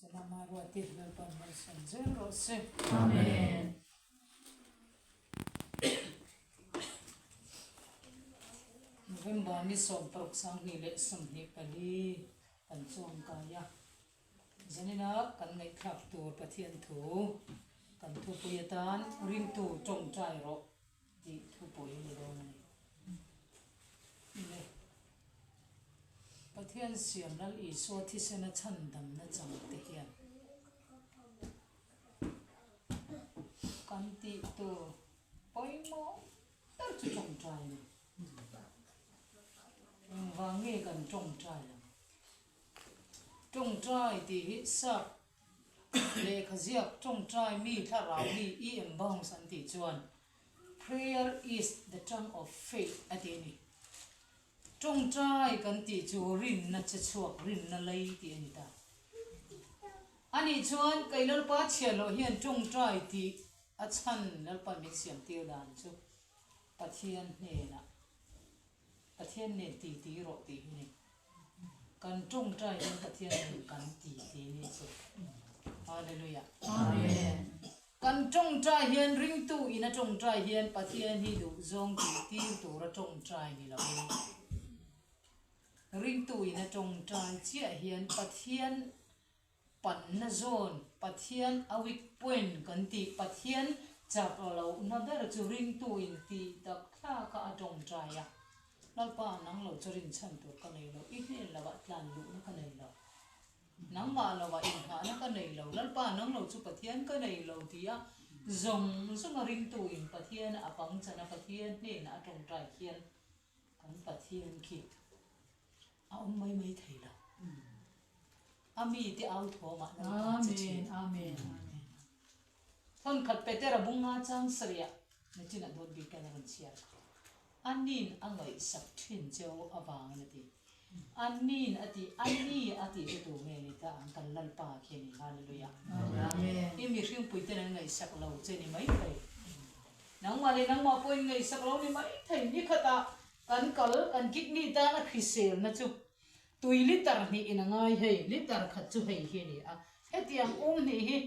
Sanama Ruati Lalpan malsawm zel rawh se. Amen. November ni 16 2024 kan chuang kai a. Zanina kan ngaihthlak tur Pathian thu kan thupui atan ringtu tawngtai rawh tih thupui ni dawn a ni. Le. Pathian siam Lal Isua thisena chhandamna chang te hian kan tih tur pawimawh ber chu tawngtai a ni. Engvang nge kan tawngtai ang? Tawngtai tih hi sap lehkha ziak tawngtai mi thlarau mi EM Bounds an tih chuan Prayer is the tongue of faith a ti a ni. Tawngtai kan tih chu rinna che chhuak, rinna lei tih a ni ta. Anih chuan kei Lalpa chhiat loh hian tawngtai tih a chhan Lalpa min siam tir dan chu Pathian hnenah Pathian nen ti ti rawh tih hi ni. Kan tawngtai hian Pathian nen kan ti ti ni chu. Hallelujah. Amen. Kan tawngtai hian ringtu in a tawngtai hian Pathian hi duh zawng tih tir tura tawngtai ni lovin ringtu in a tawngtai chiah hian Pathian panna zawn, Pathian a weak point kan tih Pathian chak lohna ber chu ringtu in tih tak thlak a a tawngtai a. Lalpa nang lo chu rinchhan tur ka nei lo, i hnen lovah tlan luhna ka nei lo. Nangmah lovah inghahna ka nei lo, Lalpa nang lo chu Pathian ka nei lo tia zawng zawnga ringtu in Pathian a pangchan a Pathian hnenah a tawngtai khian kan Pathian khi a awm mai mai thei lo. A mite au thawmah Lalpa che thin. Amen. Thawnkhat Petera bunga chang sarih ah nachinah dawt bik in a rawn chhiar. Anin a ngaihsak thin cheu avangin a ti. Anin a ti, ani a tih chu tu nge ni ta ang kan Lalpa khi a ni. Hallelujah. I mihringpui ten an ngaihsak lo che ni mai thei. Nangmah leh nangmah pawh in ngaihsak lo ni mai thei. Nikhatah kan kal, kan kidney tan a hriselna chu tui liter hnih in a ngai hei, liter khat chu hei hi a ni a. Hetiang um hnih hi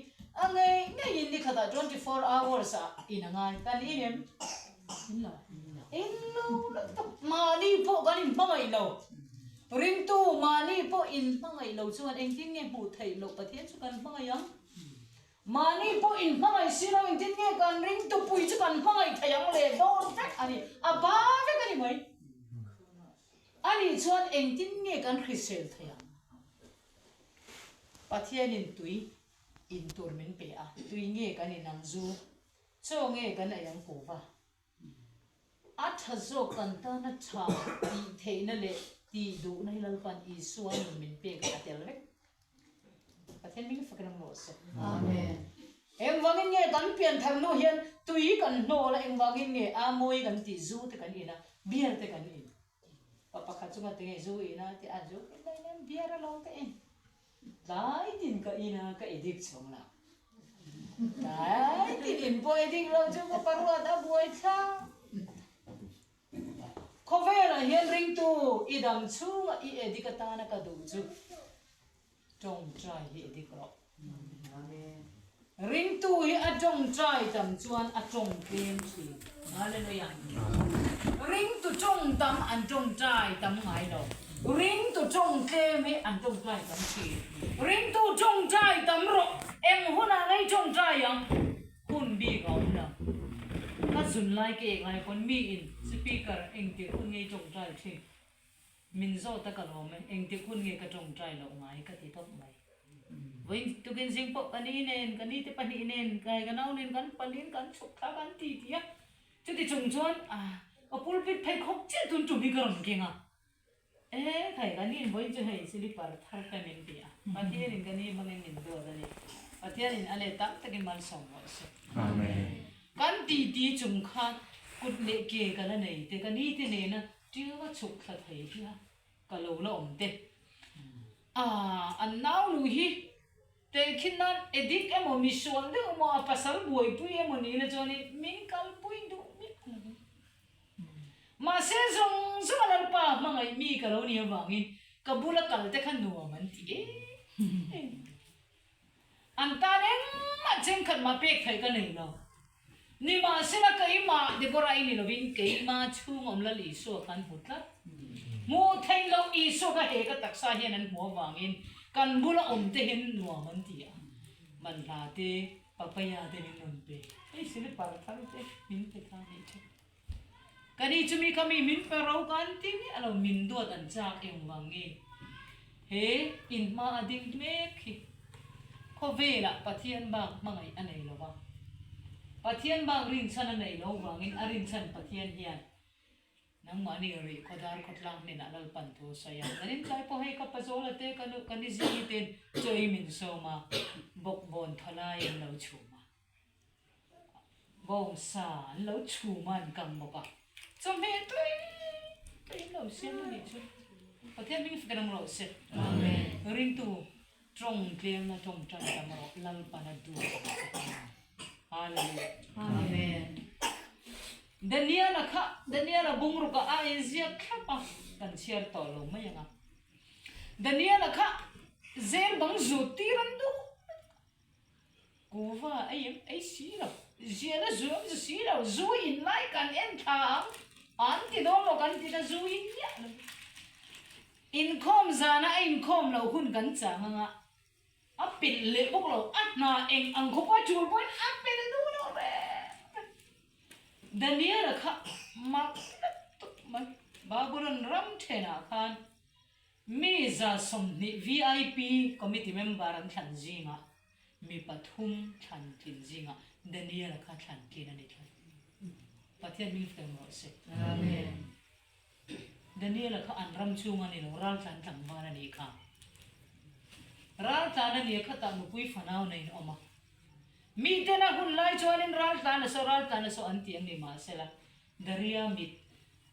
a ngei ngeiin nikhatah 24 hours ah in a ngai. Kan in em? In lo. In lo lutuk. Mahni pawh kan inhmangaih lo. Ringtu mahni pawh inhmangaih lo chuan engtin nge hmuh theih loh Pathian chu kan hmangaih ang? Mahni pawh inhmangaih si lo engtin nge kan ringtu pui chu kan hmangaih thei ang le dawn vek a ni. A ba vek a ni mai. Anih chuan engtin nge kan hrisel thei ang? Pathianin tui in tur min pe a, tui nge kan in ang zu? Chaw nge kan ei ang kuhva? A tha zawk kan tana tha tih theihna leh tih duhna hi Lalpan Isua nun min pek a tel vek. Pathian hming fakin awm rawh se. Amen. Engvangin nge kan pianthar hnu hian tui kan hnawl a, engvangin nge a mawi kan tih zu te kan in a, beer te kan in. Pa pakhat chu ngati nge zu in a ti a, zu in lai hian beer a lo ka in. Tlai tin ka in a, ka edik chhawng lo. Tlai tin in pawh edik lo chu ka paruat a buai thlak. Khawvelah hian ringtu i dam chhunga i edik atana ka duh chu tawngtai hi edik rawh. Ringtu hi a tawngtai tam chuan a tawng tlem thin. Hallelujah. Ringtu tawng tam an tawngtai tam ngai lo. Ringtu tawng tlem hi an tawngtai tam thin. Ringtu tawngtai tam rawh. Eng hunah ngei tawngtai ang? Hun bik a awm lo. Ka zun lai ka ek lai pawn mi in speaker engtik hun nge i tawngtai thin? Min zawt a ka lawm e, engtik hun nge ka tawngtai loh ngai ka ti tawp mai. Vawiin tukin zing pawh ka ni nen, ka ni te pahnih nen, kai ka nau nen kan palin kan chhuk thla kan ti ti a, chuti chung chuan ka pulpit pheikhawk chiah tun tum hi ka rawn keng a. E khai ka ni vawiin chu hei slipper thar te min ti a, Pathianin ka ni hmangin min dawt a ni. Pathianin a let tam takin malsawm rawh se. Amen. Kan ti ti chung khan kut leh ke ka la nei te, ka ni te nena Ṭiau a chhuk thla thei hi a, ka lo la awm te. Aaa, an nau nu hi tehkhin nan edik emaw misual deuh emaw a pasal buaipui emaw ni la chuanin min kalpui duh miah lo vang. Mahse zawng zawng a Lalpa hmangaih mi ka lo nih avangin ka bula kal te kha nuam an ti em em. An tan engmah chengkhat mah pek theih ka nei lo. Nimahsela keimah Deborah i ni lovin keimah chhung awm Lal Isua kha an hmu tlat. Hmuh theih loh Isua kha he ka taksa hian an hmuh avangin kan bula awm te hian nuam an ti a. Manhla te, papaya te min rawn pe. Hei silipar thar te min pe ta nih chu. Ka ni chumi kha mi min pe ro ka an ti miah lo, min duat an chak engvang nge he in hma a ding mek hi khawvelah Pathian bak hmangaih a nei lo va, Pathian bak rinchhan a nei lo vangin a rinchhan Pathian hian nangmahni rih khawdar khawtlang hnenah Lalpan thu a sawi a, Zanin tlai pawh hei ka Pazawla te ka nu ka ni zingi ten chaw ei min sawm a, bawkbawn thalai an lo chhum a. Bawngsa an lo chhum a an kang bawk a, chawhmeh tui tui an lo siam a nih chu. Pathian hming fak reng rawh se. Ringtu tawng tlemna tawngtai tam rawh Lalpan a duh ang che. Hallelujah. Amen. Daniela kha Daniela bungruk ah a inziak thlap a, kan chhiar tawh lo mai ang a. Daniela kha zel bang zut tir an duh. Kuva ei em ei si lo, zian a zuam zu si lo, zu in lai kan en thla ang, an ti dawn lo kan ti na zu in miah lo. Inkhawm zana a inkhawm loh hun kan chang anga a pilh leh bawk lo, a hna eng ang khawpa tul pawhin a pilh duh lo reng reng. Daniel-a kha mak lutuk mai, Babylon ram thenah khan Mi 120 VIP committee member an thlan zingah mi pathum thlan tlin zingah Daniel-a kha thlan tlin a ni tlat. Pathian hming fem rawh se. Amen. Daniel-a kha an ram chhung a ni lo, raltlan tlangval a nih kha. Raltlan a nia khatah nupui fanau neiin awm a. Miten a hun lai chuanin raltlan a saw, raltlan a saw an ti ang ni mahsela Daria mit,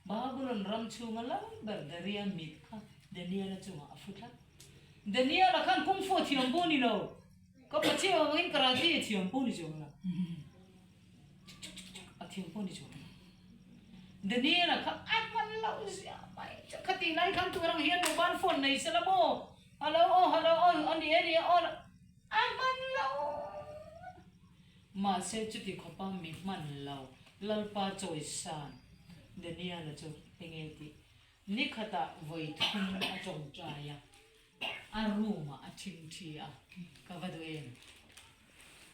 Babulon ram chhunga lal ber Daria mit kha Daniela chungah a fu tlat. Daniela khan kung fu a thiam pawh ni lo, ka pachhiam avangin karate a thiam pawh ni chuang lo, a thiam pawh ni chuang lo. Daniela kha a hman loh zia mai chu khatih lai khan tur ang hian mobile phone nei sela maw, hello aw hello aw a ni e ni e aw a hman loh. Mahse chuti khawpa mi hman lo Lalpa chawisan Daniela chu enge tih? Ni khatah vawi thum a tawngtai a, a room ah a thingthi a, ka va duh em?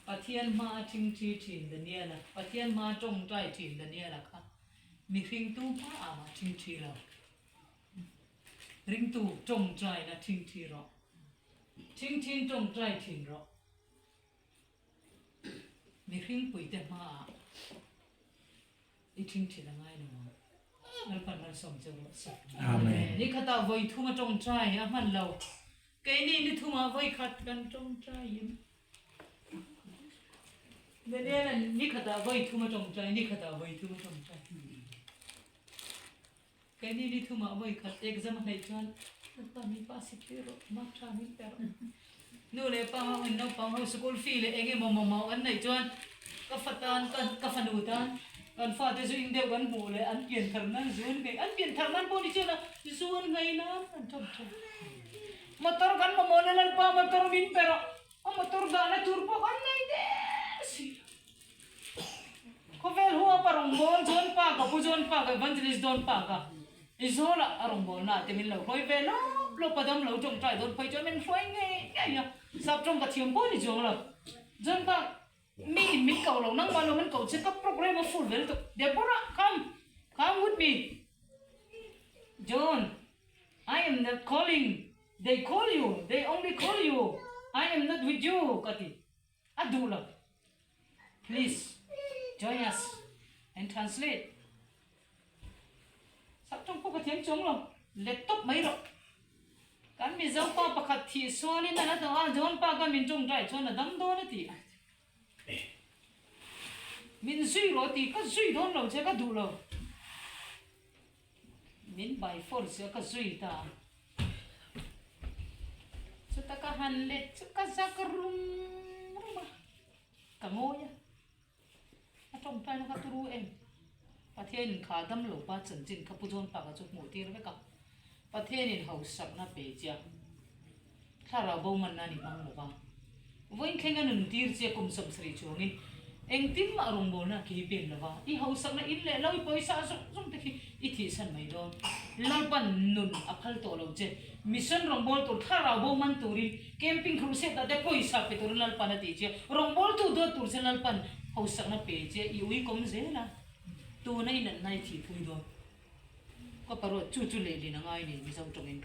Pathian hma a thingthi thin Daniela, Pathian hma a tawngtai thin Daniela kha mihringtu hma ah mah thingthi lo. Ringtu tawngtaina thingthi rawh. Thingthin tawngtai thin rawh. Mihringpuite hmaah i ṭhingṭhin a ngai lo ang. Lalpan malsawm che rawh se. Amen. Ni khatah vawi thum a ṭawngṭai a hman lo. Keini ni thumah vawi khat kan ṭawngṭai em? Daniel-a'n ni khatah vawi thum a ṭawngṭai, ni khatah vawi thum a ṭawngṭai. Keini ni thumah vawi khat exam a hnaih chuan Lalpa min pass i tir rawh, mark tha min pe rawh. Nu leh pa ho in naupang ho school fee leh eng emaw mamawh an neih chuan ka fa tan, ka ka fanu tan kan fate zu in deuh kan hmuh leh an pian thar nan zu an ngei, an pian thar nan pawh ni chian a zu an ngei nan an tawm thin. Motor kan mamawh na Lalpa motor min pe rawh, a motor dahna tur pawh kan nei der si lo. Khawvel hu a pa rawngbâwl John Park a Pu John Park Evangelist John Park a i zawl ah a rawngbâwl na te min lo hruai ve lawp lawp a dam lo tawngtai dawn phei chuan min hruai ngei ngei a sap tawng ka thiam pawh ni chuang lo John Park mi in min ko lo nangmah lo min ko che ka program a full ve lutuk Deborah come come with me John I am not calling they call you they only call you I am not with you ka ti a duh lo. Please join us and translate. Sak tawng pawh ka thiam chuang lo, let tawp mai rawh. Kan Mizo pa pakhat thih sualin a la tawh a, John pa khan min tawngtai chuan a dam dawn a ti a. Min zui rawh a ti, ka zui dawn lo che, ka duh lo. Min by force a ka zui ta. Chuta ka han let chu ka zak rum rum a, ka ngawi a. A tawngtaina kha turu em? Pathianin kha dam lo pa chanchin kha Pu John Park-a chu hmuh tir vek a. Pathianin hausakna pe che a, thlarau bo manna ni hmang lo va. Vawiin thleng a nun tir che kum 70 chuangin engtin mah rawngbawlna a khi pen lova, i hausakna in leh lo i pawisa zawng zawng te khi i thihsan mai dawn. Lalpan nun a phal tawh lo che. Mission rawngbâwl tur thlarau bo man turin camping crusade ah te pawisa pe turin Lalpan a ti che. Rawngbâwltu dawt tur che Lalpan hausakna pe che i ui kawm zel a, tuna i natna i thihpui dawn. Ka pa ruat chu chu lehlin a ngai ni Mizo tawngin.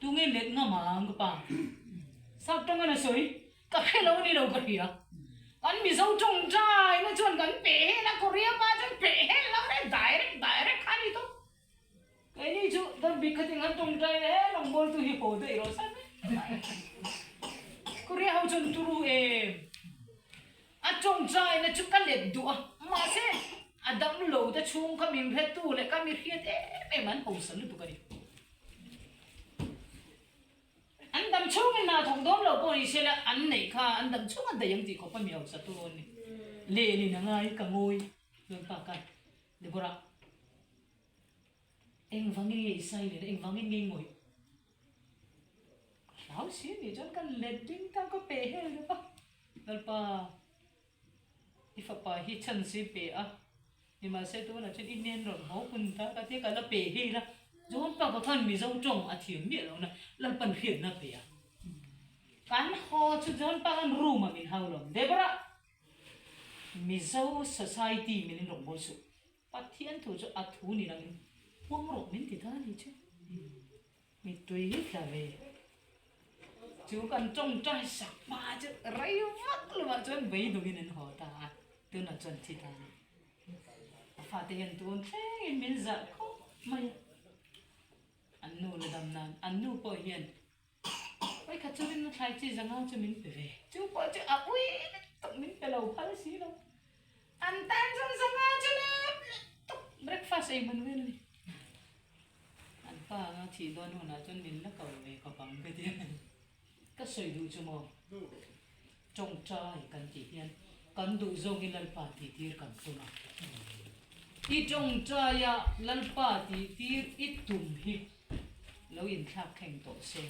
Tunge let ngam ang ka pa? Sap tawng a sawi ka hre lo ni lo ka hria. Kan Mizo tawng dai na chuan kan peh hel a, Korea pa chuan peh hel lo reng direct direct kha a ni tawp. Keini chu Dawtbik khatin kan tawng dai na he lawngbawl tu hi haw daih rawh san mai. Korea ho chuan turu em. A tawngtaina chu ka let duh a, mahse a dam lo te chhung kha min hretu leh ka mi hriat em em an hausa lutuk a ni. An dam chhungin hna thawk dawn lo pawh ni se la an neih kha an dam chhung a daih ang tih khawp a mi hausa tu an ni. Lehlin a ngai ka ngawi chuan pa ka Deborah engvangin nge i silent a engvangin nge i ngawih? Ka hlau si a nih chuan kan let ding ta ka peh hel deuh a, Lalpa i fapa hi chance i pe a, nimahse tunah chuan i hnen rawn haw hun ta ka tia ka la peh hel a, John Park-a khan Mizo tawng a thiam miah lo na Lalpan hriatna a pe a, kan haw chu John Park-a'n room-ah min hau lo, Deborah Mizo society min in rawn bawl suh. Pathian thu chu a thu ni langin huang rawh min ti ta a ni chu. Mittui hi tla ve. Chu kan tawngtai sak hma chu rei vak lovah chuan beidawngin an haw ta a, tunah chuan thi ta a ni. A fate hian tun thlengin min zah khawp mai a, an nu la dam nan an nu pawh hian Vawikhat chu rinna thlai chi zanga chu min pe ve. Chu pawh chu a ui lutuk min pe lo phal si lo. An tan chuan zanga chu nep lutuk breakfast ei man vel a ni. An pa anga thih dawn hunah chuan min la ko ve khawp ang ka ti a. Ka sawi duh chu maw? Tawngtai kan tih hian kan duh zawngin Lalpa tihtir kan tum a. I tawngtaia Lalpa tihtir i tum hi lo inthlak thleng tawh se.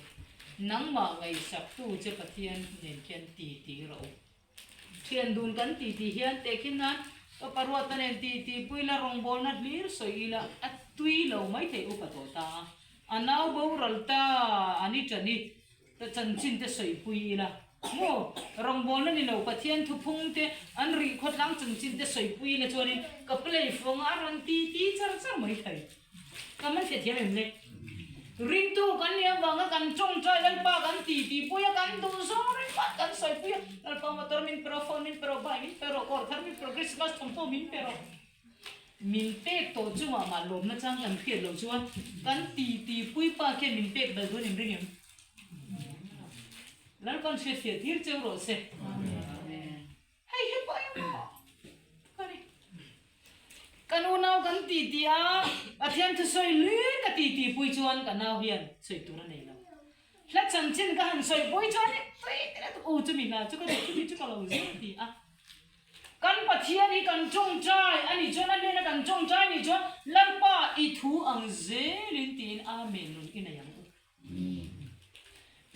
Nangmah ngaihsaktu che Pathian nen khian ti ti rawh u. Thian dun kan ti ti hian tehkhin nan ka paruatna nen ti ti pui la rawngbawlna hlir sawi ila a tui lo maithei upa tawh ta a. A nau boral ta a ni tani Ka chanchin te sawipui ila maw? Rawngbawlna ni lo Pathian thuphung te an rih khawtlang chanchin te sawipui ila chuanin ka play fawng a rawn ti ti char char mai thei. Ka man hriat thiam em le? Ringtu kan nih avanga kan tawngtai Lalpa kan ti ti pui a, kan duh zawng ringawt kan sawipui a, Lalpa motor min pe rawh, phone min pe rawh, bike min pe rawh, kawr thar min pe rawh, Christmas thawmhnaw min pe rawh. Min pek tawh chungah mah lawmna chang kan hriat loh chuan kan ti ti pui pa khian min pek bal dawn in ring em? Lalpan hriat fiah tir cheu rawh se. Hei hi pawimawh ka ni. Kan unau kan ti ti a, Pathian thusawi hlir ka ti ti pui chuan ka nau hian sawi tur a nei lo. Hla chanchin ka han sawi pui chuan tui tila u chumi hla chu ka duh chumi chu ka lo zir ti a. Kan Pathian hi kan tawngtai a nih chuan a hnena kan tawngtai a nih chuan Lalpa i thu ang zelin tiin Amen nun i nei ang u.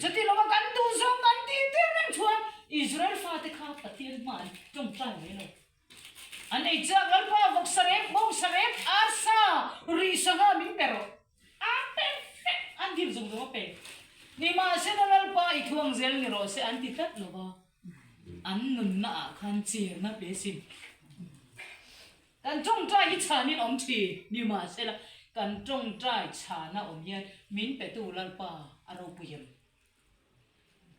Chuti lova kan duh zawng kan tih tir reng chuan Israel fate kha Pathian hma an tawngtai mai lo. An ei chak Lalpa vawksa rep, bawngsa rep, arsa, rih sangha min pe rawh. A perfect an dil zawng zawng a pe. Nimahsela Lalpa i thu ang zel ni rawh se an ti tlat lova. An nunna ah khan cherna pe sin. Kan tawngtai hi chhanin awm thin ni mahsela kan tawngtai chhana awm hian min petu Lalpa a ropui em?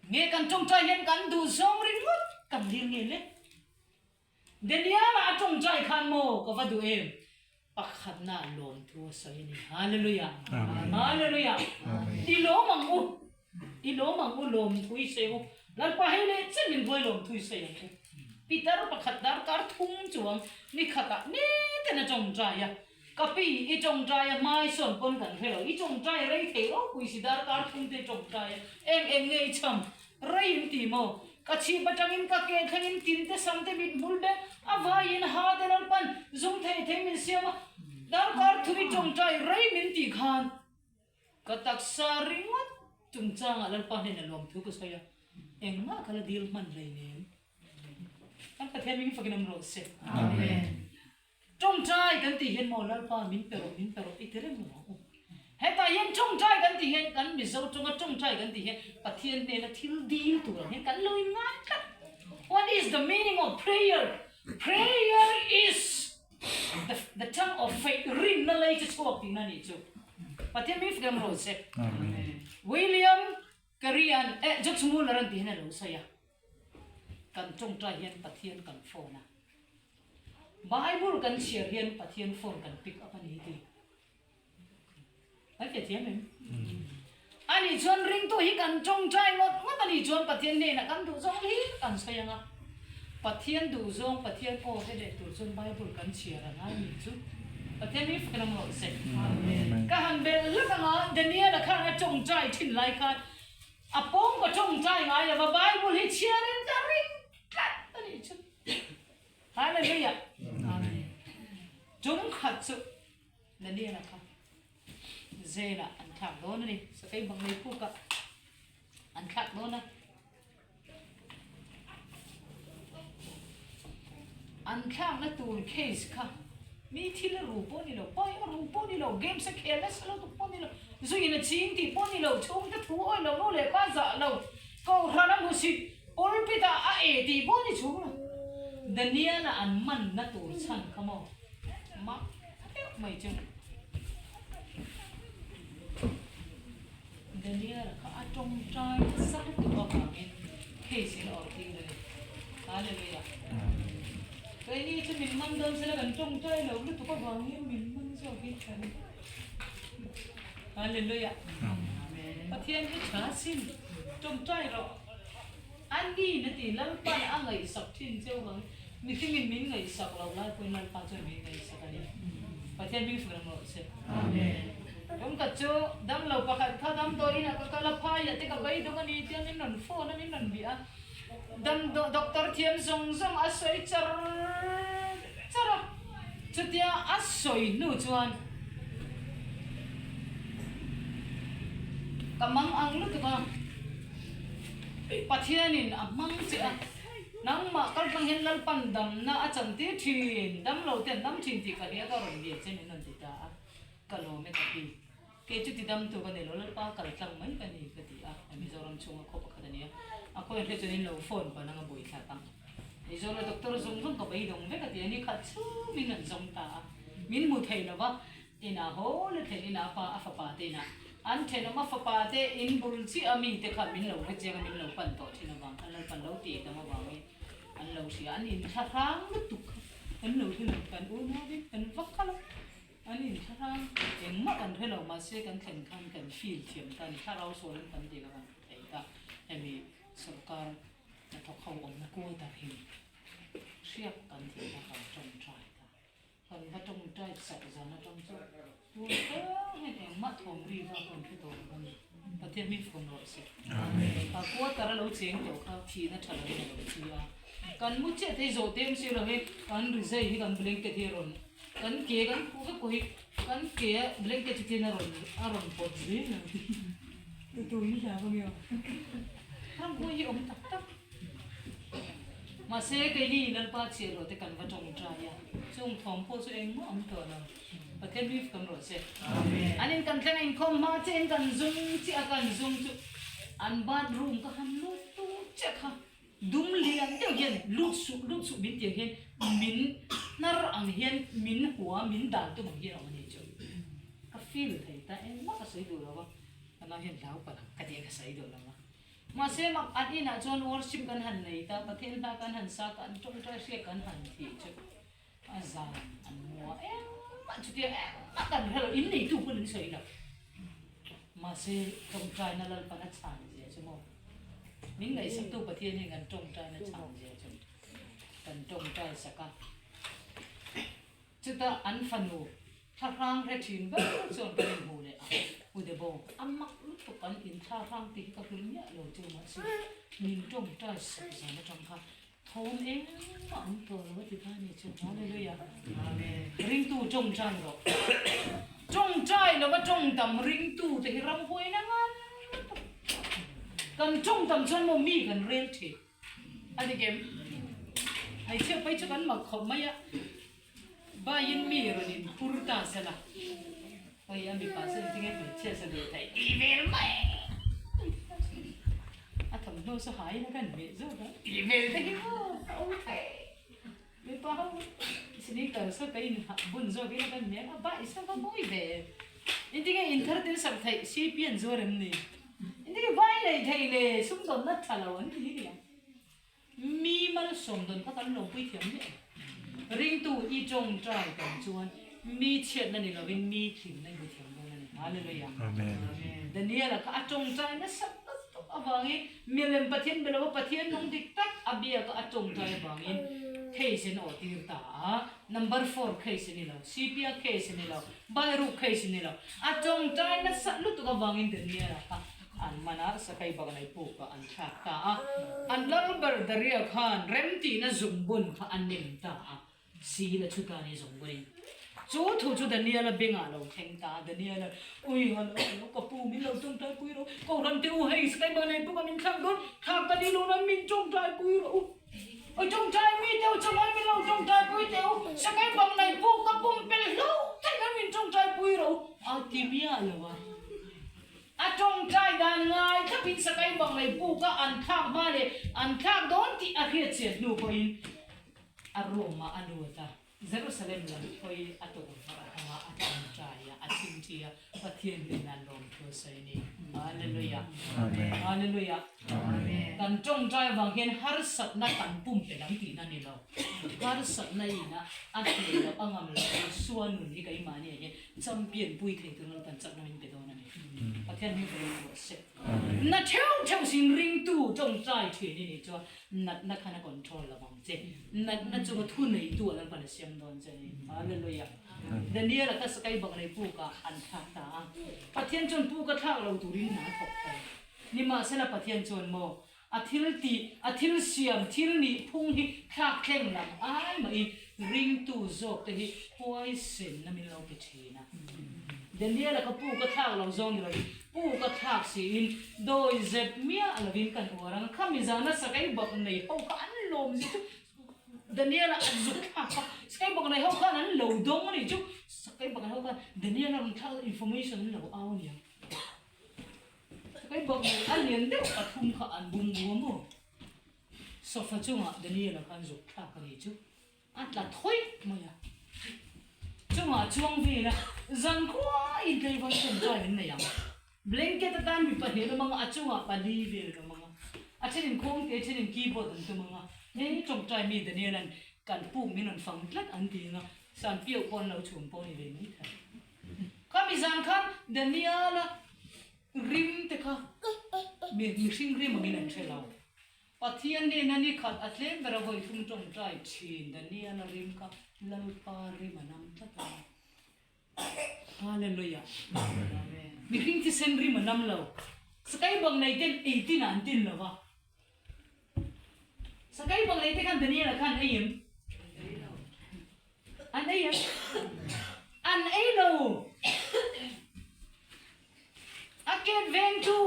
Nge kan tawngtai hian kan duh zawng ringawt kan dil nge le? Daniel-a a tawngtai khan maw ka va duh em? Pakhatna lawmthu a sawi a ni. Hallelujah! Hallelujah! I lawm ang u! I lawm ang u, lawmthu i sawi ang u. Lalpa hei leh chen min buai lawmthu i sawi ang u. Peter pakhat darkar thum chuang ni khatah neten a tawngtai a. Ka pi, i tawngtai a hmai sawn pawn kan hre lo. I tawngtai rei thei ropui si darkar thum te i tawngtai a. Eng eng nge i cham? Rei in ti maw? Ka chhip atangin ka ke thlengin tin te sam te mit hmul beng a vaiin ha te Lalpan zum thei thei min siam a, darkar thum i tawngtai rei min tih khan ka taksa ringawt chungchangah Lalpa hnenah lawmthu ka sawi a. Engmah ka la dil hman hleinem. Kan Pathian ming fakin awm rawh se. Amen. Tawngtai kan tih hian maw Lalpa min pe rawh, min pe rawh i ti reng lo ang u. Hetah hian tawngtai kan tih hian kan Mizo tawnga tawngtai kan tih hian Pathian hnena thil dil tur ang hian kan lo inngai tlat. What is the meaning of prayer? Prayer is the the tongue of faith, rinna lei chu chhuak tihna a nih chu. Pathian min fak em rawh se. William Carey-a'n eh George Muller-a'n ti hian a lo sawi a. Kan tawngtai hian Pathian kan phone a. Bible kan chhiar hian Pathian phone kan pick up a ni ti. Kan hre thiam em? Ani chuan ringtu hi kan tawngtai ngawt ngawt a ni chuan Pathian hnenah kan duh zawng hlir kan sawi ang a. Pathian duh zawng Pathian aw hre leh tur chuan Bible kan chhiar a ngai ni chu. Pathian hi fak ram rawh se. Ka han belh hlak ang a, Daniel-a khan a tawngtai thin lai khan A pawng ka tawngtai ngai lova Bible hi chhiarin ka ring tlat a nih chu. Hallelujah. Amen. Tum khat chu Daniel-a kha jail-ah an thlak dawn a ni. Sakei bang nei pukah an thlak dawn a. An thlakna tur case kha mi thil a ru pawh ni lo, pawi a ru pawh ni lo, games a khel nasa lo tuk pawh ni lo, zuin a ching tih pawh ni lo, chhungte thu awi lo, nu leh pa zah lo, kohhran a hmusit, pulpit ah a e tih pawh ni chhung lo. Daniel-a an manna tur chhan kha maw mak deuh mai chu. Daniel kha a tawngtai nasa lutuk avangin case in awrh tir a ni. Hallelujah. Keini chu min man dawn sela kan tawngtai lo lutuk avangin min man zawkin kan Hallelujah. Pathian hi tha sin tawngtai rawh. A ni na ti Lalpan a ngaihsak thin cheu vang mihringin min ngaihsak loh lai pawhin Lalpa chuan min ngaihsak a ni. Pathian hming hrilh ang rawh se. Amen. Tumkhat chu damlo pakhat kha damdawiin ah ka kal a, phaiah te ka beidawng a ni tia min rawn phone a min rawn bih a. Damdaw doctor thiam zawng zawng a sawi char char a, chutia a sawi hnu chuan ka mang ang lutuk a. Pathianin a hmang che a, nangmah kaltlang hian Lalpan damna a chantir thin, damlo te an dam thin tih ka hria ka rawn bia che min rawn ti ta a, ka lawm e ka ti. Kei chu ti damtu ka ni lo, Lalpa kaltlang mai ka ni ka ti a, Mizoram chhunga khaw pakhat a ni a, a khaw inhre chuan in lo phone pan anga buai thlak ang. Mizoram a doctor zawng zawng ka beidawng vek a ti a, ni khat chhungin an zawng ta a, min hmu thei lo va, Inah haw la thlen inah pa a fapa te inah an thenawm a fapa te in bul chiah a mi te kha min lo hre chiang a min lo pan tawh thin avang khan Lalpan lo tih tam avangin an lo hria an inthlahrang lutuk kha kan lo hre lo kan unau in kan vak kha lo an inthlahrang engmah kan hre lo mahse kan thlen khan kan feel thiam ta ni thlarau sual an tam tih kha kan hre thei ta hemi sawrkar hnathawk ho awmna quarter hi hriak kan tihna kan tawngtai ta. Kan va tawngtai sak zan atang chu tun thleng hian engmah thawm ri va kan hre tawh lo a ni. Pathian min fawm rawh se. Kha quarter a lo cheng tawh kha thihna tha lovin a lo thi a. Kan mu chiah thei zawh te si lo hi kan rizai hi kan blanket hi a rawn kan ke kan khuh vek pawh hi kan ke a blanket chu tin a rawn a rawn pawt zel a ti. Tu hi hla ka nia. Ramhuai hi awm tak tak. Mahse, keini Lalpa chhiahhlawh te kan va tawngtai a, chung thawm pawh chu engmah awm tawh lo. Pathian mi fak rawh se. An in kan thleng a inkhawm hma chiah in kan zung chiah a, kan zung chu an bathroom ka han lut tur chiah kha dum lian deuh hian lut suh lut suh min tih ang hian min hnar ang hian min hua min dan tum ang hian a awm a ni chu. Ka feel thei ta engmah ka sawi duh lo va, ka nau hian hlau palh ang ka tih a ka sawi duh lo va. Mahse mak an inah chuan worship kan han nei ta, Pathian hla kan han sa, kan tawngtai hria kan han thih chu a zan an mua engmah chutia engmah kan hre lo, in neitu pawn an sawi lo. Mahse tawngtaina Lalpan a chhan zia chu maw? Min ngaihsaktu Pathian hian kan tawngtaina chhan zia chu kan tawngtai sak a. Chutah an fanu thlahrang hre thin ber chuan kan inhmu leh a, U Debo, a mak lutuk an in thlahrang tih hi ka hrilh miah lo chu mahse min tawngtai sak zan atang kha thawm engmah an tawh lo a ti ta a ni chu. Hallelujah. Ringtu tawngtai rawh. Tawngtai lova tawngtam ringtu te hi ramhuai na ngan lutuk. Kan tawng tam chuan maw mi kan rel thin a ni kem? Hmeichhia phei chu kan mak khawp mai a, baiin mi rawn in phur ta sela, oi a mipa chu engtinge hmeichhia sa duh theih tih vel mai a thawmhnaw chu hain a kan hmeh zawk a tih vel te hi maw a awm thei. Mipa ho sneaker saw ka in bun zawk in a kan hmel a baih saw ka mawi ve. Intinge in thar tin sak theih si pian zuar em ni? Intinge vai nei thei le sumdawn na tha lo an ti ni ang. Mi malsawm dawn kha kan lawmpui thiam miah lo. Ringtu i tawngtai tam chuan mi chhiatna ni lovin mi thlimna i hmu thiam dawn a ni. Hallelujah. Amen. Daniela kha a tawngtai nasa lutuk avangin Milem Pathian be lova Pathian nung dik tak a biak a tawngtai avangin case in aw tir ta a, number four case a ni lo, CPA case a ni lo, Bairuk case a ni lo, a tawngtai nasa lutuk avangin Daniela kha an man a, Sakai Bagnai puk ah an thlak ta a, an lal ber Daria khan remtihna zungbun kha a nem ta a. Sil a chhut a ni zawng vawiin. Chu thu chu Daniel-a bengah lo thleng ta a, Daniel-a, Ui halo halo, ka pu min lo tawngtai pui rawh, Kohhran te u hei Sky Banei pawh ka min thlak dawn, thlak ka ni lo nan min tawngtai pui rawh u. Oi tawngtai mi te u chawlai min lo tawngtai pui teh u, Sky Banei pawh ka pumpelh hlauh theih nan min tawngtai pui rawh u, a ti miah lo a. A tawngtai dan ngai thlapin Sky Banei puk a an thlak hma leh an thlak dawn tih a hriatchian hnu pawhin, A room ah a lut a, Jerusalem lam hawi a tukverh a hmang a, a tawngtai a, a chimṭi a, Pathian hnenah lawmthu a sawi a ni. Hallelujah! Hallelujah! Kan tawngtai avang hian harsatna kan pumpelh ang tihna a ni lo. Harsatna ina a hneh loh a ngam loh Isua nun hi keimahni ah hian champion pui thei tur Lalpan chakna min pe dawn a ni. Pathian hming ka lawm rawh se. Na theuh theuh sin ringtu tawngtai thin i nih chuan Natna khan a control lo vang che. Natna chunga thu neitu a Lalpan a siam dawn che a ni. Hallelujah. Daniel a ka sakai bak nei puk ah an thlak ta a. Pathian chuan puk a thlak lo turin hna a thawk thei. Nimahsela Pathian chuan maw a thil tih, a thil siam, thil nih phung hi thlak thleng lam ai mahin ringtu zawk te hi huaisenna min lo pe thin a. Daniel a ka puk a thlak lo zawng ni lovin puk a thlak siin dawi zep miah lovin kan uar ang a, khami zana sakai bak nei ho kha an lawm zia chu Daniel a zuk thlak a, sakai bak nei ho khan an lo dawng a nih chu, sakai bak nei ho khan Daniel a rawn thlak information an lo au a niang. Sakai bak nei a lian deuh pathum kha an bung bu a maw? Sofa chungah Daniel a khan zuk thlak a nih chu. A tla thawih mai a. Chungah chuang vel a, zan khuaiin tlaivawn tawngtai an nei ang. Blanket atan mi pahnih an awm ang a, a chungah pali vel an awm ang a. A thenin khawngte, a thenin keyboard an tum ang a. Hei tawngtai mi Daniel-a'n kan puk min rawn fang tlat an ti ang a, san piauh pawh an lo chhum pawh a ni ve mai thei. Khami zan khan Daniel-a rim te kha mi mihring rim angin an hre lo. Pathian nena ni khat a tlem ber a vawi thum tawngtai thin Daniel a rim kha Lalpa rim a nam tlat a. Hallelujah. Mihring thisen rim a nam lo. Sakai bang nei ten ei tin ah an tin lo va. Sakai bang nei te khan Daniel a khan ei em? An ei em? An ei lo. A ket veng chu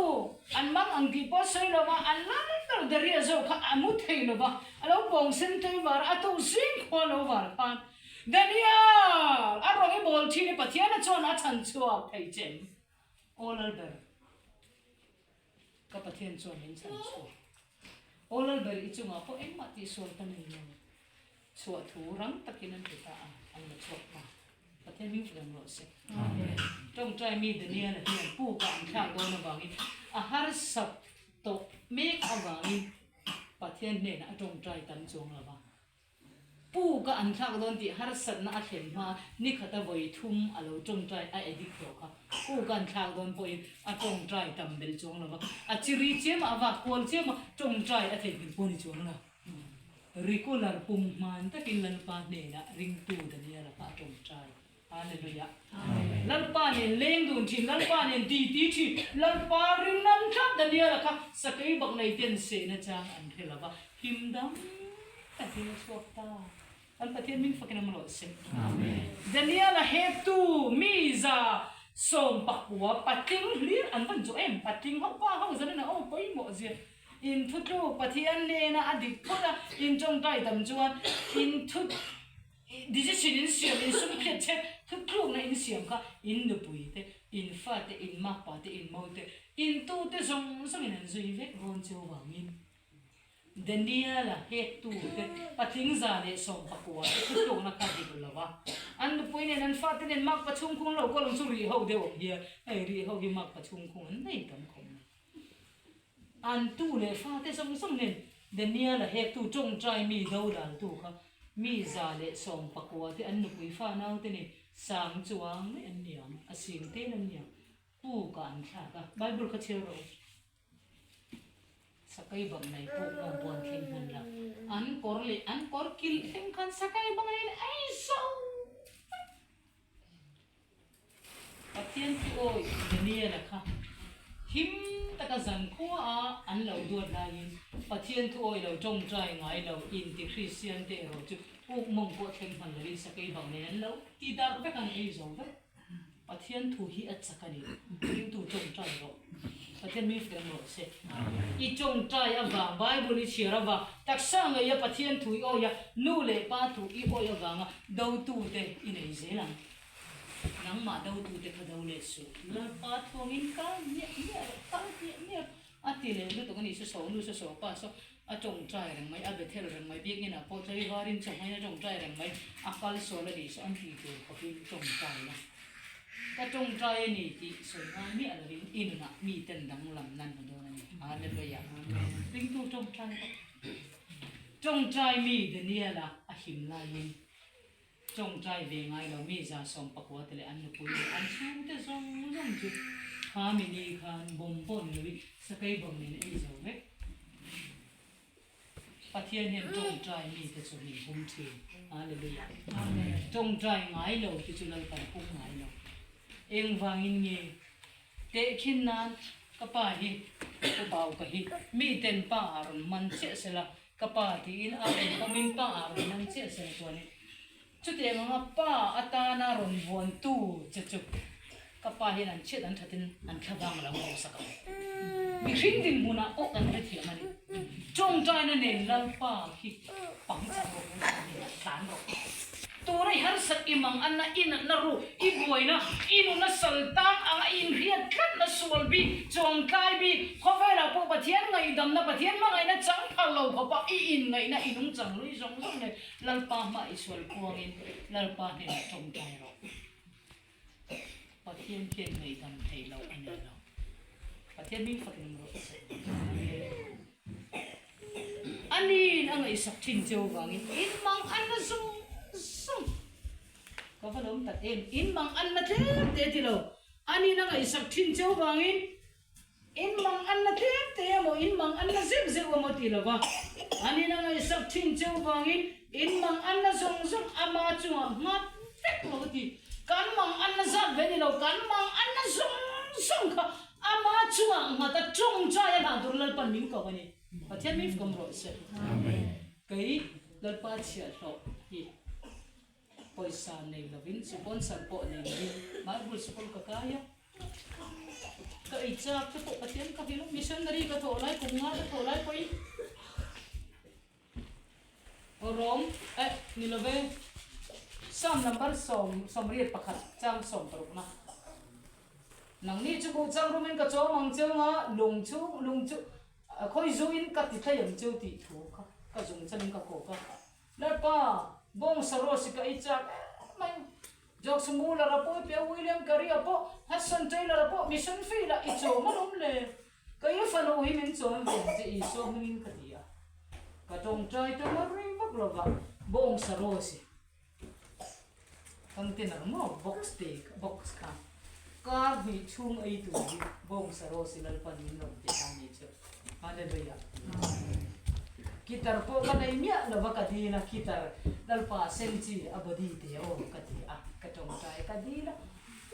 an mang ang tih pawh sawi lo va, an lal ber Daria zawk kha a mu thei lo va, a lo pawng sen tei var a, a to zing khua lo var khan, Daniel! A rawng i bawl thin i Pathiana chuan a chhan chhuak thei che em? Aw lal ber, ka Pathian chuan min chhan chhuak. Aw lal ber i chungah pawh engmah tihsual ka nei lo. Chhuah thu rang takin an ti ta a, an la chhuak ta. Pathian hming chu dam rawh se. Tawngtai mi Daniel-a hian pukah an thlak dawn avangin a harsat tawh mek avangin Pathian hnenah a tawngtai tam chuang lo va. Pukah an thlak dawn tih harsatna a thlen hma nikhata vawi thum a lo tawngtai a addict tawh kha. Pukah an thlak dawn pawhin a tawngtai tam belh chuang lo va. A chiri chiam a, a vak kual chiam a, tawngtai a theihnghilh pawh a ni chuang lo. Regular pum hman takin Lalpa hnenah ringtu Daniela kha a tawngtai. Hallelujah. Lalpa nen leng dun thin, Lalpa nen ti ti thin, Lalpa ring nan tlat Daniela kha sakei bak nei ten sehna chang an hre lova, him dam takin a chhuak ta. Kan Pathian min fakin a mawlh se. Daniela hektu mi za. Sawmpakua patling hlir an van zawh em? Patling ho pa ho zanin a aw pawimawh zia. In thutluk Pathian nena a dik phawt a, in tawngtai tam chuan in thu decision in siam, in sum phiat che thutlukna in siam kha in nupui te, in fa te, in makpa te, in mo te, in tu te zawng zawngin an zui vek rawn cheu vangin. Daniel-a hektu te patling 119 te thutlukna kha dik lo va, an nupui nen an fate nen makpa chhungkhung lo kaw lawng chu rih ho deuh awm hian hei rih ho hi makpa chhungkhung an nei tam khawp mai. An tu leh fate zawng zawng nen Daniel-a hektu tawngtai mi dodaltu kha mi 119 te an nupui fa naute nen sang chuang mai an ni ang, a sing ten an ni ang, pukah an thlak a, Bible kha chhiar rawh u. Sakai bang nei pawh ka buan thleng hman lo. An kawr leh an kawr kilh thleng khan sakai bang nei leh ei zo vek. Pathian thu awi Daniel-a kha him taka zankhua a an lo duat laiin Pathian thu awi lo tawngtai ngai lo inti Kristian te erawh chu puk mawng pawh thleng hman lovin sakai bang nei an lo ti darh vek an ei zo vek. Pathian thu hi a chak a ni. Ringtu tawngtai rawh. Pathian mi fel rawh se. I tawngtai avang, Bible i chhiar avang, taksa ngeia Pathian thu i awih a, nu leh pa thu i awih avanga dotute i nei zel ang. Nangmah dotute kha do leh suh. Lalpa thuangin kal miah miah rawh, kal miah miah rawh. A ti leh lutuk a ni, saw nu saw pa saw a tawngtai reng mai, a bethel reng mai, biakinn ah pawh tlaivarin chawhmaiin a tawngtai reng mai, a kal sual a nih saw an tih tur khawpin tawngtai la. Ka tawngtai a ni tih sawi ngai miah lovin i nunah miten danglam nan hmu dawn a ni. Hallelujah. Ringtu tawngtai rawh. Tawngtai mi Daniel-a a him laiin Tawngtai ve ngai lo mi 119 te leh an nupui leh an chhungte zawng zawng chu kha mi ni khan bawm pawh ni loin sakei bawm nen a ei zo vek. Pathian hian tawngtai mite chu min hum thin. Hallelujah. Tawngtai ngai lo te chu Lalpan hum ngai lo. Engvangin nge tehkhin nan ka pa hi ka bau ka hi miten pa ah rawn man chiah sela Ka pa tiin a rawn pawmin pa ah rawn man chiah sela chuanin chutiang anga pa atana rawn vuantu che chu ka pa hian an chhiat an thatin an thla vang lo hauh sak ang. Mihring dinhmunah pawh kan hrethiam a ni. Tawngtaina nen Lalpa hi pang chak rawh u hnenah tlan rawh. Tuna i harsat i mang anna i natna ru i buaina i nuna sal tang anga i inhriat tlatna sual bik, chawngtlai bik, khawvelah pawh Pathian ngaihdamna, Pathian hmangaihna chang phal lo khawpa i inngaihna i nungchang lui zawng zawng nen Lalpa hmah i sual kuangin Lalpa hnenah tawngtai rawh. Pathian khian ngaihdam thei lo a nei lo. Pathian hming fakin awm rawh se. Aniin a ngaihsak thin cheu vangin in mang an na zawng zawng. Ka va lawm tak em, in mang an na tlem te ti lo. Aniin a ngaihsak thin cheu vangin in mang an na tlem te emaw, in mang an na zeuh zeuh emaw ti lo va. Aniin a ngaihsak thin cheu vangin in mang an na zawng zawng ama chungah nghat vek lo ti. Kan mang an na zat ve ni lo, kan mang an na zawng zawng kha Ama chungah nghat a tawngtai a hlah tur Lalpan min ko a ni. Pathian min fkawm rawh se. Kei Lalpa chhiahhlawh hi pawisa nei lovin sponsor pawh nei lovin Bible school ka kai a, ka ei chak te pawh Pathian ka hrilh a, missionary ka thawh lai kum nga ka thawh lai pawhin Rom eh ni love Psalm number 81 chang 60na. Nangni chu buh chang rumin ka chawm ang cheu nga, lung chu lung chu khawi zuin ka ti thlei ang cheu tih thu kha ka zung chanin ka kawk a. Lalpa, bawng saruah si ka ei chak em mai. Jacques Muller-a pawh i pe a, William Carey-a pawh, Hudson Taylor-a pawh mission field-ah i chawm alawm le. Ka i fanu hi min chawm ve ang che Isua hmingin ka ti a. Ka tawngtai ta mar rei vak lova, bawng saruah si. Container maw box te box kha kar hnih chhung ei tur hi bawng saraw si Lalpan min rawn ti a ni chu Hallelujah Guitar pawh ka nei miah lova ka dil a guitar Lalpa sen chi a body te aw ka ti a ka tawngtai ka dil a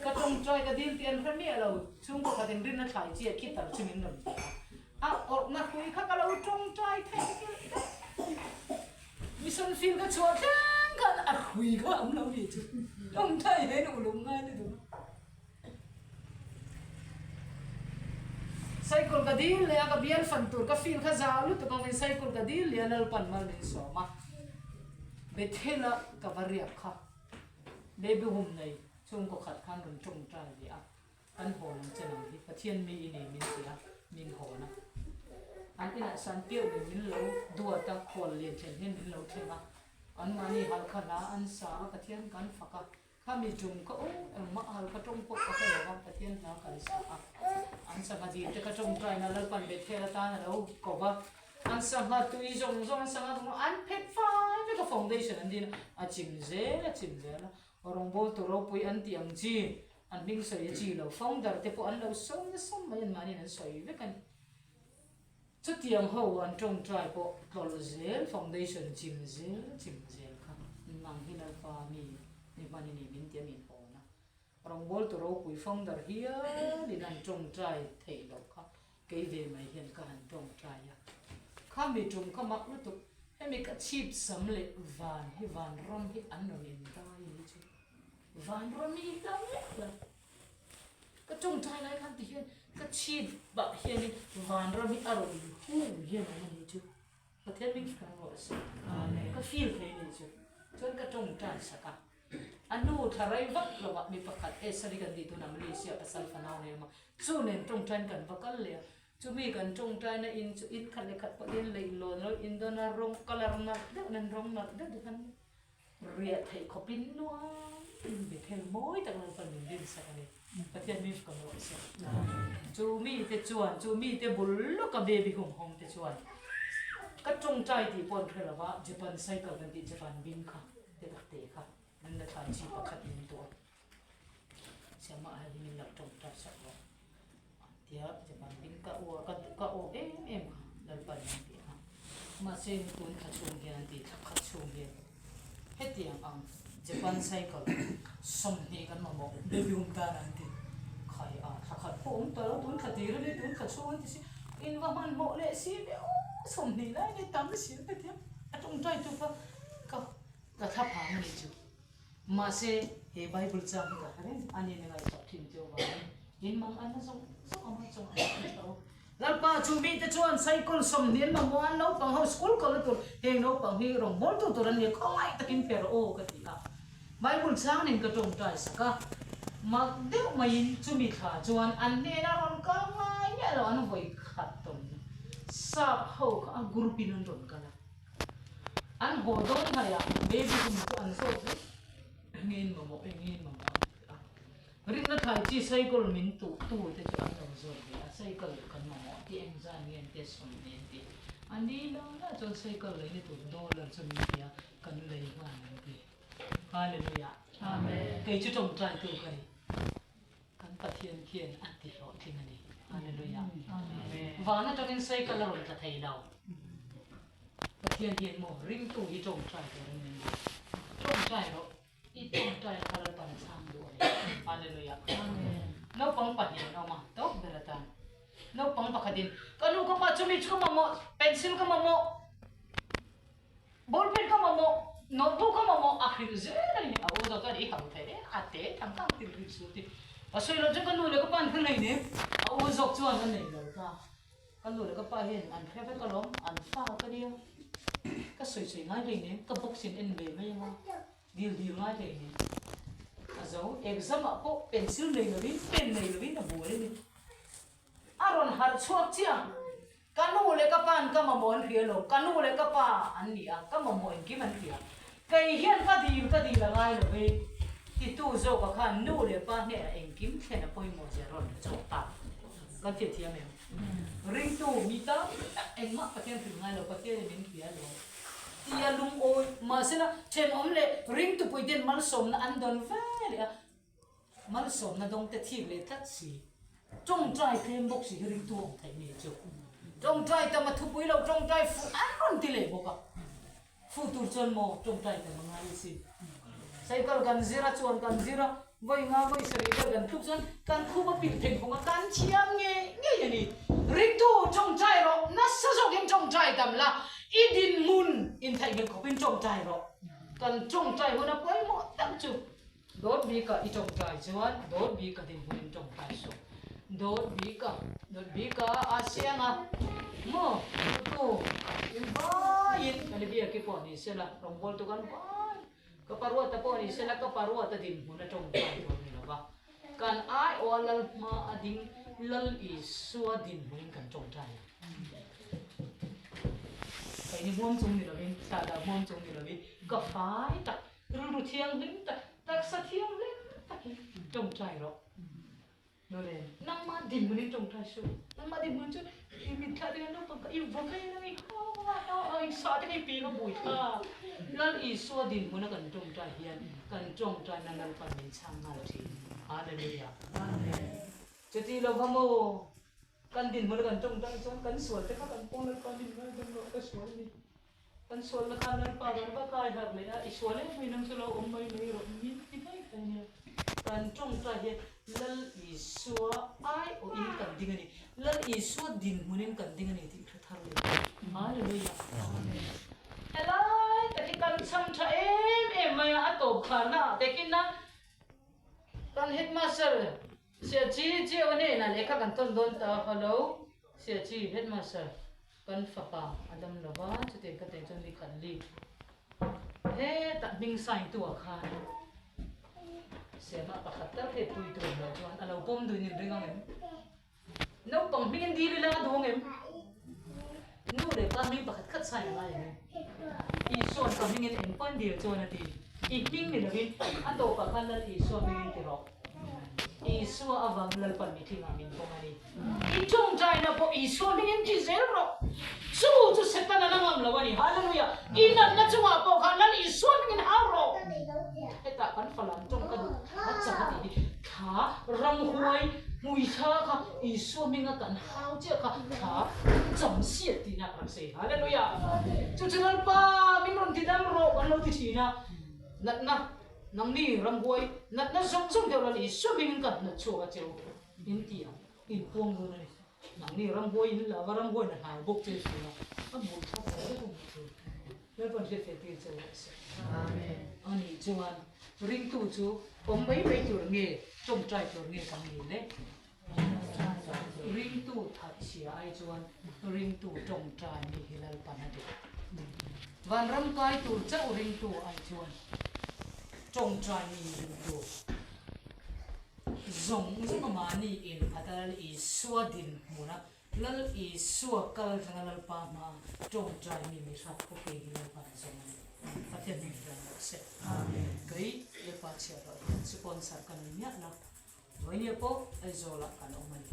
ka tawngtai ka dil tih an hre miah lo chhungkaw khat in rinna thlai chi a guitar chu min rawn ti a a awrhna hrui kha ka lo tawngtai thei kilh daih. Mission field ka chhuah thleng khan a hrui kha awm lo ni chu. Tawngtai hian uluk ngai lutuk a. ka dil leh a, ka bial fan tur ka feel kha zau lutuk ang in cycle ka dil leh a Lalpan mal min sawm a. Bethel a ka va riak kha baby hum nei chhungkaw khat khan rawn tawngtai ve a, kan hawn ang che nang hi Pathian mi i nei min ti a, min hawn a. An inah san piauh in min lo duat a, khual lian thlen hian min lo thleng a, anmahni halkha hla an sa a, Pathian kan fak a. Khami tum ka awm engmah hal ka tawng pawh ka hre lo va, Pathian hla kan sa a, an sangha dil te ka tawngtaina Lalpan Bethel atan a lo ko va, an sangha tui zawng zawng an sangha zawng an phet fai vek a, foundation an din a, a chim zel a chim zel a, rawngbawltu ropui an tih ang chi, an hming sawi a chi lo, founder te pawh an lo sawm nasa mai an mahniin an sawi vek a ni. Chutiang ho an tawngtai pawh tlawlh zel foundation chim zel chim zel kha nang hi Lalpa mi mi hman i ni min ti a min hawn a, rawngbawltu ropui founder hial in an tawngtai theih loh kha kei ve mai hian ka han tawngtai a, kha mi tum kha mak lutuk hemi ka chhip sam leh van hi vanram hi an rawn indai a ni chu vanram hi hla vek la. Ka tawngtai lai khan ti hian ka chhip pah hianin vanram hi a rawn hung hian awm a ni chu Pathian min hruai rawh se ka feel thei a ni chu chuan ka tawngtai sak a a nu thla rei vak lo ah mi pakhat e sorry kan tih tunah Malaysia pasal fanau nei awm a chu nen tawngtain kan va kal leh a chumi kan tawngtaina in chu in khat leh khat pawh hian leihlawn lo indawn a rawng colour nalh deuh nen rawng nalh deuh te khan Riah theih khawpin nuam in Bethel mawi tak Lalpan min rin sak a ni. Pathian mi fka rawh se. Chu mite chuan, chu mite bul lawka baby hum hawng te chuan ka tawngtai tih pawh an hre lo va, Japan cycle kan tih Japan bing kha te tak te kha min la thlai chi pakhat min tuah. Siamah hei hi min lo tawngtai sak rawh. Tia Japan bing ka uar ka ka awk em em kha Lalpan min ti a. Mahse tun thla chhung hian ti thla khat chhung hian hetiang ang Japan cycle 20 kan mamawh baby home tan an ti khai a thla khat pawh awm ta lo tun thla tir ani tun thla chhung an ti si in va hmanhmawh leh si ve aw 20 lai nge tam si hetiang a tawngtai tu kha ka ka thla phang a ni chu. Mahse, he Bible chang hi ka hre reng a ni na ngaihtuah thin teu vangin in mang an la zawng zawng ang a chawng an la tho. Lalpa chu mite chuan cycle 20 an mamawh a, naupang ho school kal na tur heng naupang hi rawngbawltu tur an ni a, khawngaih takin pe rawh aw ka ti a. Bible chang nen ka tawngtai sak a, mak deuh maiin chumi thla chuan an hnena rawn kal ngai miah lo an vawi khat tawnna sap ho kha a group in an rawn kal a. An haw dawn hnaiah baby room chu an zawt vek. Engin mamawh, engin mamawh an ti a. Rinna thlai chi cycle min tuh tu te chu an lo zawt ve a, cycle kan mamawh ti engzan nge an tia 20 an ti. A ni lo la chuan cycle lei ni tur dollar chu min ti a, kan lei nghal an ti. Hallelujah. Amen. Kei chu tawngtai tu ka ni. Kan Pathian khian a ti hlawhtling a ni. Hallelujah. Amen. Van atangin cycle a rawn tla thei lo. Pathian hian maw ringtu hi tawngtai turin min duh. Tawngtai rawh. I tawngtai kha Lalpan a chhang duh a ni. Hallelujah. Amen. Naupang pahnih an awm a, tawk ber atan. Naupang pakhatin, Ka nu ka pa chumi chu ka mamawh, pencil ka mamawh, Ball pen ka mamawh, notebook ka mamawh a hrilh zel a ni. A u zawk chuan i hau thei e, a te tham tham thil hrilh suh ti. Ka sawi loh chuan ka nu leh ka pa an hre hlei nen. A u zawk chuan a nei lo ta. Ka nu leh ka pa hian an hre vek alawm, an fa ka nia. Ka sawi sawi ngai hlei nen, ka box in en ve mai anga, dil dil ngai hlei nen. A zo, exam ah pawh pencil nei lovin, pen nei lovin a buai a ni. A rawn harh chhuak chiah. Ka nu leh ka pa'n ka mamawh an hria lo, ka nu leh ka pa an ni a, ka mamawh engkim an hria. Kei hian ka dil ka dil a ngai lo ve, titu zawka khan nu leh pa hnenah engkim thlen a pawimawh zia rawn hre chhuak ta. Kan thil thiam em? Ringtu mi tam tak engmah Pathian hrilh ngai lo, Pathianin min hria lo tia lungawi mahsela thenawm leh ringtu puiten malsawmna an dawn ve leh a, Malsawmna dawngte thik leh tlat si. Tawngtai tlem bawk si hi ringtu awm theih ni chu. Tawngtai tam a thupui lo tawngtai fuh an rawn ti leh bawk a. Fuh tur chuan maw tawngtai tam a ngai asin. Cycle kan zir a chuan kan zir a, vawi nga vawi sarih vel kan tluk chuan kan khup a pilh thei phawng a, kan thiam ngei ngei a ni. Ringtu tawngtai rawh, nasa zawkin tawngtai tam la, i dinhmun intheihnghilh khawpin tawngtai rawh. Kan tawngtai hun a pawimawh tak chu. Dawt bika i tawngtai chuan dawt bika dinhmunin tawngtai suh. Dawt bik a, dawt bik a, a siang a, maw tu in vaiin kan i biak i pawh ni sela, rawngbawltu kan vai, ka paruata pawh ni sela, ka paruata dinhmun a tawngtai tur ni lova, kan aiawha lal hma a ding Lal Isua dinhmunin kan tawngtai a. Keini hmuam chung ni lovin, thla dah hmuam chung ni lovin, ka fai tak, rilru thianghlim tak, taksa thianghlim takin tawngtai rawh. Nule, nangmah dinhmunin tawngtai suh. Nangmah dinhmun chu i mitthla te khan naupang kha i va kai ang i ha ha ha i sa te kha i peng a bui tha. Lal Isua dinhmuna kan tawngtai hian kan tawngtaina Lalpan min chhang nghal thin. Hallelujah. Chuti lo va maw kan dinhmuna kan tawngtai chuan kan sual te kha kan pawng Lalpa min ngaidam rawh ka sual a ni. Kan sualna khan Lalpa kan va kai harh leh a, i sual em mai nang chu lo awm mai mai rawh min ti mai thei nia. Kan tawngtai hian Lal Isua aiawhin kan ding a ni. Lal Isua dinhmunin kan ding a ni tih hre thar leh a. Hallelujah. Helai tak hi kan chhang tha em em mai a, a tawp kharna ah tekin a kan headmaster Siachi chiau a hnenah lehkha kan tawn dawn ta hello Siachi headmaster kan fapa a dam lo va chutiang ka teh chuan ni khat leave hetah hming sign tu ah khan Siama pakhat tal hei pui tur lo chuan a lo pawm duin in ring ang em naupang hming in dil ila a duh ang em nu leh pa hming pakhat khat sign a ngai ang em Isua'n ka hming in engpawn dil chuan a ti i hming ni lovin a tawpah khan Lal Isua hming in ti rawh. Isua avang Lalpan mithlingah min pawm a ni. I tawngtaina pawh Isua hmingin ti zel rawh. Chu chu Setana la ngam lo a ni. Hallelujah! I natna chungah pawh khan Lal Isua hmingin hau rawh. Hetah kan falam tawng ka duh thla chak a tih hi thla ramhuai hmui thla kha Isua hminga kan hau chiah kha thla cham siat tihna a rak sei. Hallelujah! Chu chu Lalpa min rawn ti dam rawh kan lo ti thin a. Natna Nangni ramhuai natna zawng zawng deuh la Isua hmingin ka hnawt chhuak a cheu in ti ang, in puang dawn a ni. Nangni ramhuai in la va ramhuai na hnai bawk che si a, a bul thlak lo vek ang chu. Lalpan hriat theih tir cheu rawh se. Amen. Anih chuan ringtu chu awm mai mai tur nge tawngtai tur nge kan ni le? Ringtu thatchhia ai chuan ringtu tawngtai mi hi Lalpan a duh. Vanram kai tur chauh ringtu ai chuan tawngtai mi ringtu zawng zawng a mahni inphat a Lal Isua dinhmuna Lal Isua kal thlanga Lalpa hma tawngtai mi mi hrat khawp hi Lalpan a zawng a ni. Pathian hming hian rawh se. Kei Lalpa chhiatloh hian sponsor ka nei miah lo. Vawinia pawh Aizawlah kan awm a ni.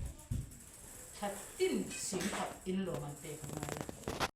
Thla tin singkhat inlawm an pek a ngai a.